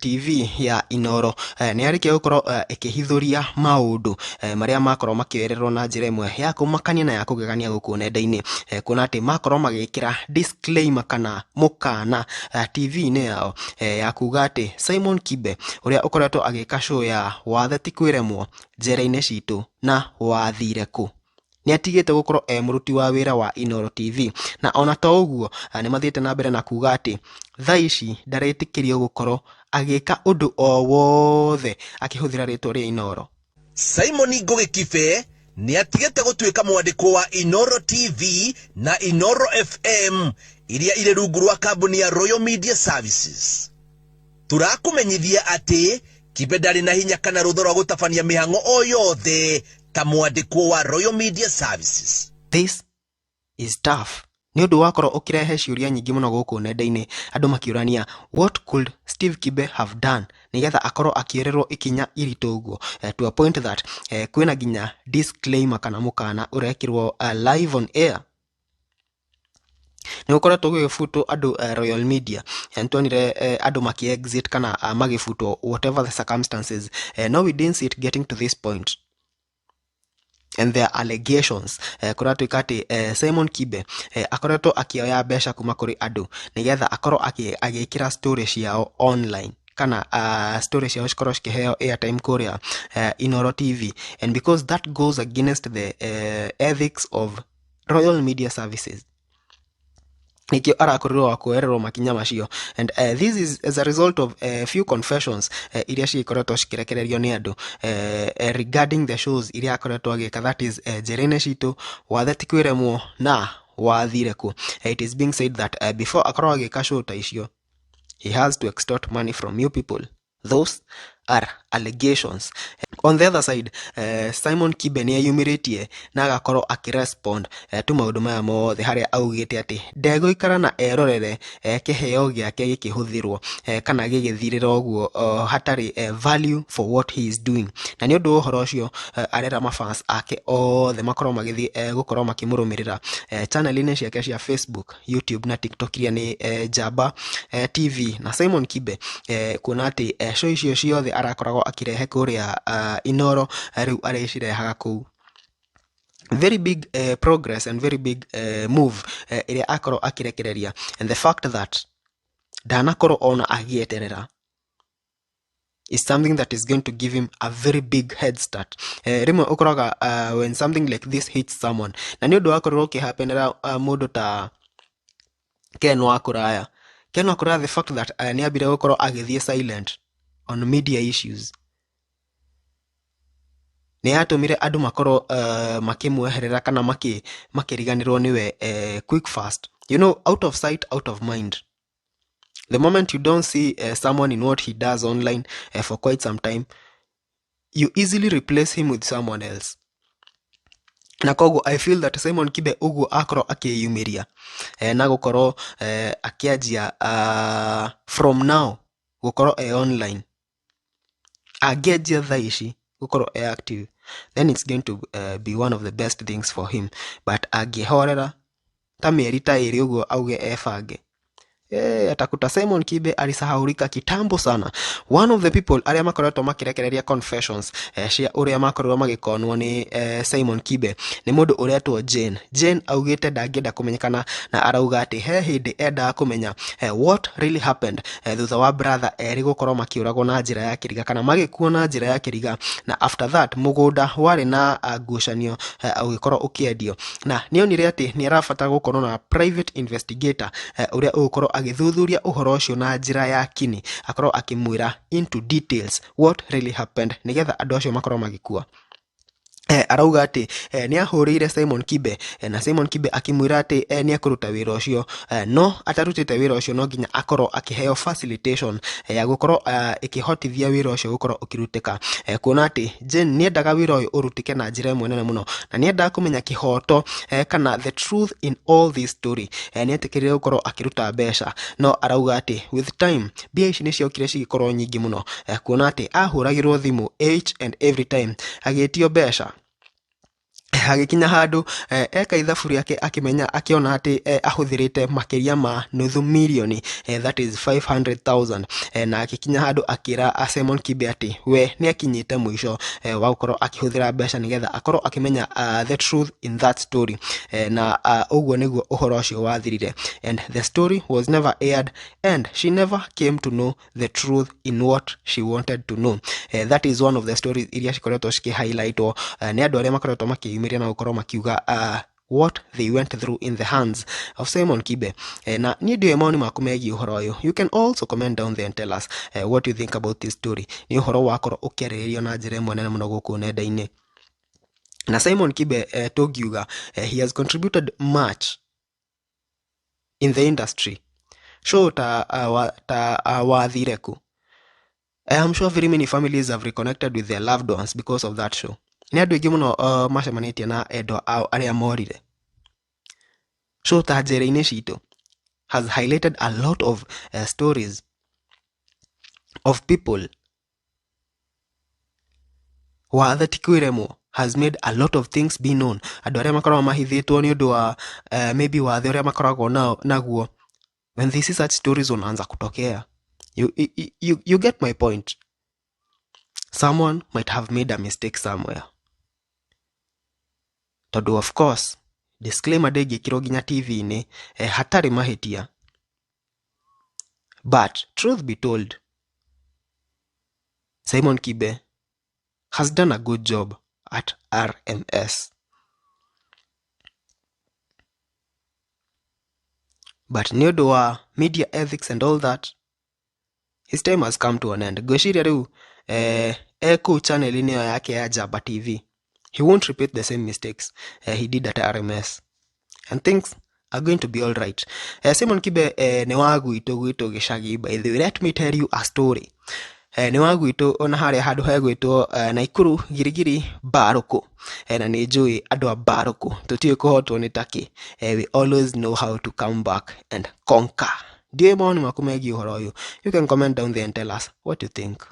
TV ya Inoro nĩ yarĩkia gũkorwo ĩkĩhithũria maũndũ marĩa makorwo makĩoererwo na njĩra ĩmwe ya kũmakania na ya kũgegania gũkũ nenda-inĩ, kuona atĩ makorwo magĩkĩra disclaimer kana mũkana TV-inĩ yao ya kuga atĩ Simon Kibe ũrĩa ũkoretwo agĩka show ya Wathe ti kwĩremwo njera-inĩ citũ na wathire kũ, nĩ atigĩte gũkorwo e mũruti wa wĩra wa Inoro TV. Na ona to ũguo, nĩ mathiĩte na mbere na kuga atĩ thaa ici ndaretĩkĩrio gũkorwo agĩka ũndũ o wothe akĩhũthĩra rĩtwa rĩa Inoro. Simon Ngugi Kibe nĩ atigĩte gũtuĩka mwandĩkwo wa Inoro TV na Inoro FM iria irĩ rungu rwa kambuni ya Royal Media Services. Tũrakũmenyithia atĩ Kibe ndarĩ na hinya kana rũtha rwa gũtabania mĩhang'o o yothe ta mwandĩkwo wa Royal Media Services. This is tough. Nĩ ũndũ wakorwo ũkĩrehe ciũria nyingĩ mũno gũkũ nenda-inĩ, andũ makĩũrania what could Steve Kibe have done nĩgetha akorwo akĩererwo ikinya iritũ ũguo, to a point that kwĩna nginya disclaimer kana mũkana ũrekĩrwo live on air. Nĩ gũkoretwo gũgĩbutwo andũ Royal Media, nĩtuonire andũ maki exit kana magĩbutwo, whatever the circumstances, no we didn't see it getting to this point. And there are allegations kũratuĩka atĩ Simon Kibe akoretwo akĩoya mbeca kuma kũrĩ andũ nĩgetha akorwo agĩkĩra story ciao online kana story ciao cikorwo cikĩheo airtime kũrĩa Inoro TV, and because that goes against the ethics of Royal Media Services, nikio arakorirwo wa kuoererwo makinya macio. And this is as a result of few confessions iria cigĩkoretwo cikĩrekererio nĩ andũ regarding the shows iria akoretwo agĩka, that is njĩra-inĩ citũ, Wathe ti kwĩremwo na wathire kũ. It is being said that before akorwo agĩka show ta icio, he has to extort money from you people. Those are allegations. On the other side, Simon Kibe nĩ eyumĩrĩtie na agakorwo akĩrespond tu maũndũ maya mothe, harĩa augĩte atĩ ndegũikara na erorere kĩheo gĩake gĩkĩhũthĩrwo kana gĩgĩthirĩra ũguo hatarĩ value for what he is doing. Na nĩ ũndũ wa ũhoro ũcio, arera mafans ake othe makorwo magĩthiĩ gũkorwo makĩmũrũmĩrĩra channel-inĩ ciake cia Facebook, YouTube na TikTok, iria nĩ Njamba TV na Simon Kibe, kuona atĩ show icio ciothe arakoragwo akĩrehe kũrĩa Inoro, rĩu arĩcirehaga kũu. Very big progress and very big move ĩrĩa akorwo akĩrekereria, and the fact that ndanakorwo ona agĩeterera is something that is going to give him a very big head start. Rĩmwe ũkoraga when something like this hits someone, na nĩ ũndũ wakorirwo ũkĩhapenera mũndũ ta Ken wa Kũraya. Ken wa Kũraya, the fact that nĩ ambire gũkorwo agĩthiĩ silent on media issues nĩ yatũmire andũ makorwo makĩmweherera kana makĩriganĩrwo nĩwe quick fast. Out of sight, out of mind. The moment you don't see someone in what he does online for quite some time, you easily replace him with someone else. Na koguo I feel that Simon Kibe ũguo akorwo akĩyumĩria na gũkorwo akĩanjia from now gũkorwo e online, angĩanjia thaa ici gũkorwo e active, then it's going to be one of the best things for him. But angĩhorera ta mĩeri ta 2 ũguo auge ebange, atakuta Simon Kibe alisahaulika kitambo sana. One of the people arĩa makoretwo makĩrekereria confessions cia ũrĩa makorirwo magĩkonwo nĩ Simon Kibe nĩ mũndũ ũretwo Jane. Jane augĩte ndangĩenda kũmenyekana, na arauga atĩ he hĩndĩ endaga kũmenya what really happened thutha wa brother erĩ gũkorwo makĩũragwo na njĩra ya kĩriga kana magĩkuo na njĩra ya kĩriga, na after that mũgũnda warĩ na ngucanio ũgĩkorwo ũkĩendio, na nĩonire atĩ nĩ arabatara gũkorwo na private investigator ũrĩa ũgũkorwo agĩthuthuria ũhoro ũcio na njĩra ya kini, akorwo akĩmwĩra into details what really happened nĩgetha andũ acio makorwo magĩkua. Arauga atĩ nĩ ahũrĩire Simon Kibe na Simon Kibe akĩmwĩra atĩ nĩ ekũruta wĩra ũcio, no atarutĩte wĩra ũcio no nginya akorwo akĩheo facilitation ya gũkorwo ĩkĩhotithia wĩra ũcio gũkorwo ũkĩrutĩka, kuona atĩ Jane nĩendaga wĩra ũyũ ũrutĩke na njĩra ĩmwe nene mũno na nĩendaga kũmenya kĩhoto kana the truth in all this story. Nĩetĩkĩrire gũkorwo akĩruta mbeca, no arauga atĩ with time mbia ici nĩciokire cigĩkorwo nyingĩ mũno, kuona atĩ ahũragĩrwo thimũ each and every time agĩtio mbeca. Hagĩkinya handũ eka ithabu rĩake akĩmenya akĩona atĩ ahũthĩrĩte makĩria ma nuthu mirioni, that is 500,000, na agĩkinya handũ akĩra Simon Kibe atĩ we nĩ akinyĩte mũico wa gũkorwo akĩhũthĩra mbeca nĩgetha akorwo akĩmenya the truth in that story, na ũguo nĩguo ũhoro ũcio wathirire. And the story was never aired and she never came to know the truth in what she wanted to know. That is one of the stories iria cikoretwo cikĩ-highlightwo nĩ andũ arĩa makoretwo makĩyumĩria na gũkorwo makiuga what they went through in the hands of Simon Kibe. Na niĩ ndiũĩ maoni maku megiĩ ũhoro ũyũ. You can also comment down there and tell us what you think about this story. Nĩ ũhoro wakorwo ũkĩarĩrĩrio na njĩra ĩmwe nene mũno gũkũ nenda-inĩ. Na Simon Kibe, tũngiuga he has contributed much in the industry. Show ta ta wathire kũ? I am sure very many families have reconnected with their loved ones because of that show. Nĩ andũ aingĩ mũno macemanĩtie na endwa ao arĩa morire. Show ta Njera-inĩ Citũ has highlighted a lot of stories of people. Wathe ti kwĩremwo has made a lot of things be known. Andũ arĩa makoragwo mahithĩtwo nĩ ũndũ wa maybe wathe ũrĩa makoragwo nao naguo. When they see such stories unaanza kutokea. You get my point. Someone might have made a mistake somewhere. Tondũ of course, disclaimer ndĩngĩkĩrwo nginya TV-inĩ hatarĩ mahĩtia. But truth be told, Simon Kibe has done a good job at RMS. But nĩ ũndũ wa media ethics and all that, his time has come to an end. Ngwĩciria rĩu ekũu channel-inĩ ĩyo yake ya Jamba TV, he won't repeat the same mistakes he did at RMS. And things are going to be all right. Simon Kibe nĩ wa gwitũ gwitũ gĩcagi. By the way, let me tell you a story. Nĩ wa gwitũ ona harĩa handũ hegwĩtwo Naikuru Girigiri Mbarũkũ, na nĩ njũĩ andũ a Mbarũkũ tũtiũĩ kũhotwo nĩ takĩ. We always know how to come back and conquer. Ndiũĩ mawoni maku megiĩ ũhoro ũyũ. You can comment down there and tell us what you think.